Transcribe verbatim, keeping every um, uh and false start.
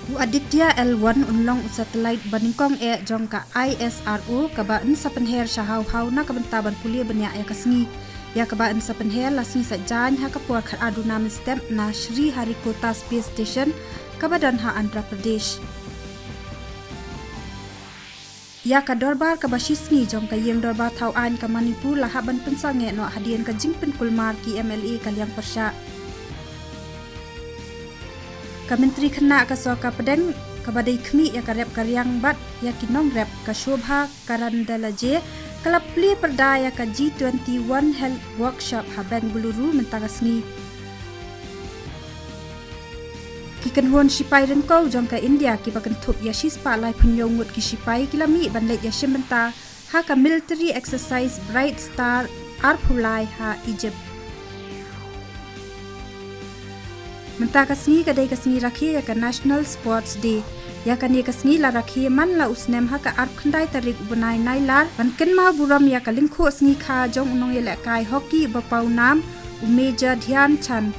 U Aditya L one un long u satellite ba nyngkong eh jong ka I S R O kaba yn sa pynher sha haw haw na ka bynta ban pule bniah ïa ka sngi. Ïa kaba yn sa pynher la sngi Saitjaiñ ha ka por khatar duna mynstep na Sriharikota Space Station kaba don ha Andhra Pradesh. Ïa ka dorbar kaba shi sngi jong ka ïing dorbar thaw aiñ ka Manipur la hap ban pynsangeh noh hadien ka jingpynkulmar ki M L A ka liang pyrshah. Ka Myntri Khynnah ka Sorkar Pdeng kaba dei khmih ïa ka rep ka riang bad ïa ki nongrep, ka Shobha Karandalaje, ka la plie pyrda ïa ka G twenty One Health Workshop ha Bengaluru mynta ka sngi. Ki kynhun shipai ryngkew jong ka India kiba kynthup ïa shispah laiphew hynñiew ngut ki shipai ki la mih ban leit ïashim bynta ha ka military exercise Bright Star arphew lai ha Egypt. Mynta ka sngi ka dei ka sngi rakhe ïa ka National Sports Day. Ïa kane ka sngi la rakhe man la u snem ha ka arphew khyndai tarik u bnai Nailar ban kynmaw burom ïa ka lyngkhuh sngi kha jong u nongïalehkai hockey ba paw nam, u Major Dhyan Chand.